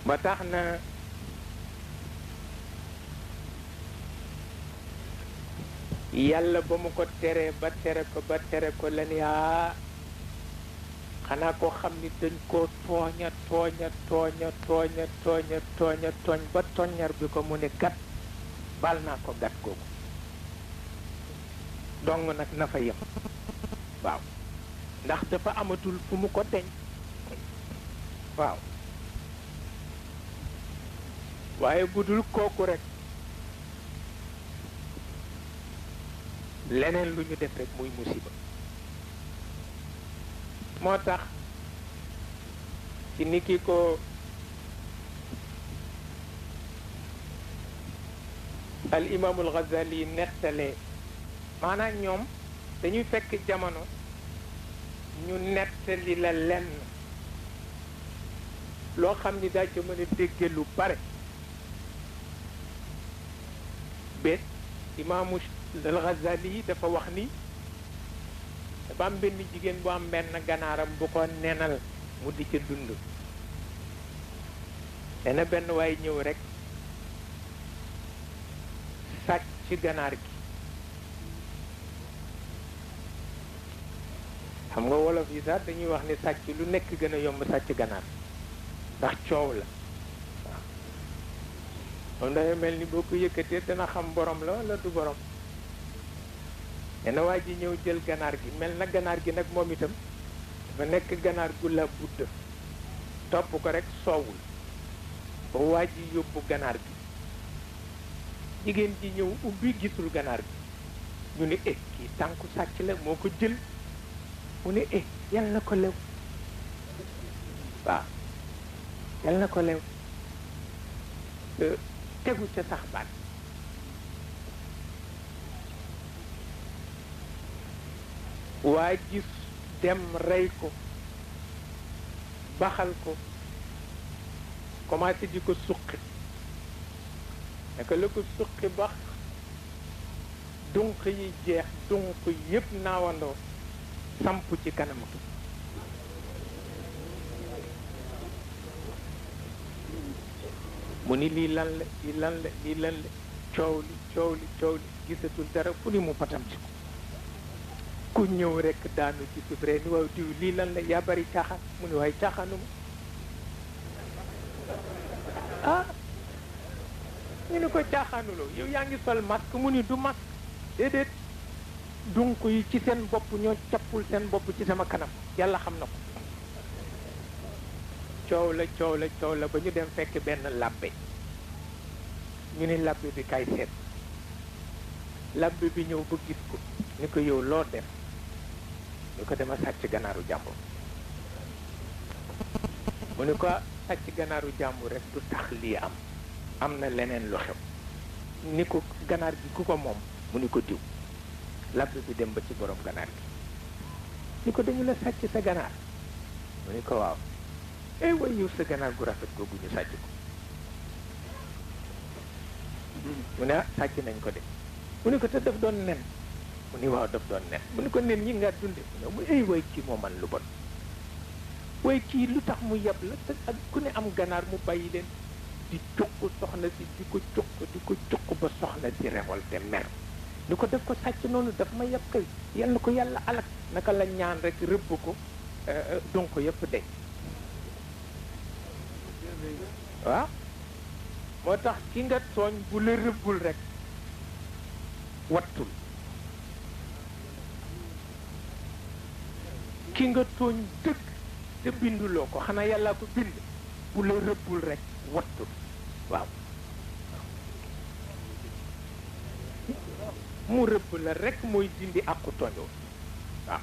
ba tax na yàlla ba mu ko teree ba tere ko la ni xanaa koo xam ni dañ koo tooña tooñ ba toññar bi ko mu ne gat baal naa ko gat googu dong nag na fa yem waaw ndax dafa amatul fu mu ko deñ waaw waaye bu dul kooku rek leneen lu ñu def rek muy musiba moo tax ci ni ki ko al imaamul Ghazali nettalee maanaam ñoom dañuy fekk jamono ñu nettali la lenn loo xam ni daa ca mën a dégge lu bare bés imaamu al Ghazali yi dafa wax ni dafa am benn jigéen bu am benn ganaaram bu ko nenal mu di ca dund dana benn waay ñëw rek sàcc ganaar gi xam nga wolof yi sax dañuy wax ni sàcc lu nekk gën a yomb sàcc ganaar ndax coow la waaw moom dafay mel ni boo ko yëkkatee dana xam borom la wala du borom dana waa ji ñëw jël ganaar gi mel na ganaar gi nag moom itam dafa nekk ganaar gu la budd topp ko rek soowul ba waa ji yóbbu ganaar gi jigéen ji ñëw ubbi gisul ganaar gi ñu ne kii tànku sàcc la moo ko jël mu ne yal na ko lew waaw yal na ko lew tegu ca sax baat waa ji dem rey ko baxal ko commencé di ko suqi naka la ko suqi bax dunq yi jeex dunq yépp naawandoo samp ci kanam gi mu ni lii lan la lii lan la coow li gisatul dara fu ni mu patam ci ko ku ñëw rekk daanu ci suuf rek ni waaw diw lii lan la yaa bari caaxaan mu ni waaye caaxaanuma ñu ni ko caaxaanuloo yow yaa ngi sol masque mu ni du masque déedéet dunq yi ci seen bopp ñoo cappul seen bopp ci sama kanam yàlla xam na ko coow la ba ñu dem fekk benn labbe ñu ni labbe bi kay seet labbe bi ñëw ba gis ko ni ko yow loo def ñu ko dema sàcc ganaaru jàmbur mu ni ko sàcc ganaaru jàmbur rek du tax lii am na leneen lu xew ni ko ganaar gi ku ko moom mu ni ko diw labbe bi dem ba ci borom ganaar gi ni ko dañu la sàcc sa ganaar mu ni ko waaw way yow sa ganaar gu rafet googu ñu sàcc ko mu ne sàcc nañ ko de mu ni ko te daf doon nen mu ni waaw daf doon nen mu ni ko nen ñi nga dunde mu ne way kii moo man lu bon way kii lu tax mu yeb la te ak ku ne am ganaar mu bàyyi leen di cuq soxna si di ko cuq ba soxna si révolte mer ni ko def ko sàcc noonu daf ma yeb kay yal na ko yàlla alak naka la ñaan rek rëbb ko donc yëpp de waaw moo tax ki nga tooñ bu la rëbbul rek wattul ki nga tooñ dëgg te binduloo ko xanaa yàlla ko bind bu la rëbbul rek wattul waaw mu rëbb la rek mooy dindi àqu tooñoo waaw